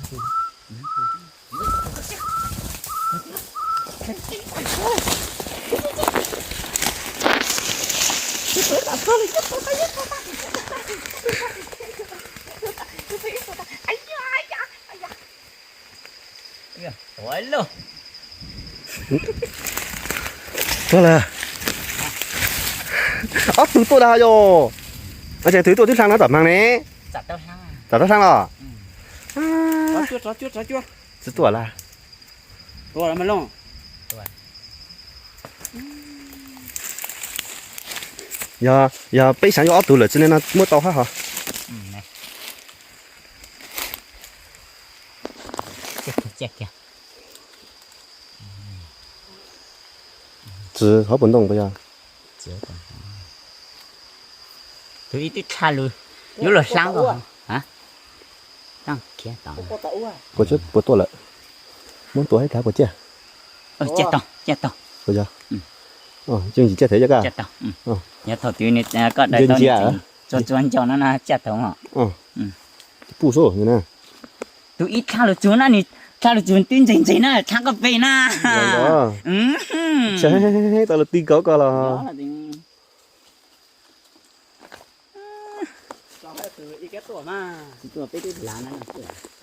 Tuaj lawm. Ob tug tuaj dag yos. Ces twg tuaj twb hlang no tom hmab ne. Tom toj hlang los? Twb tuaj lawm. Yog, yog peb xav yuav ob tug lawm tsis ne no muab tau hab hos. Txwv hauv paus ntoo puas yog? Tus ib tib dlha lug yuav luag hlaab ko. Puas tuaj lawm? Muab tua ib dlav puas ciaj? Puas yog? Yeej tsis ciaj thiab yog kaj? Yog thaum twg koj dai tau ntsia, txua txua ncauj no na ciaj tau. Puj xwb na. Tus ib dlha lug txug na, nws dlha lug txug twb ntseeg ntseeg na, dlha koj pem na. Tau lug ti kauv koj los. Ib kab tuaj mas, peb twb lav na no tuaj.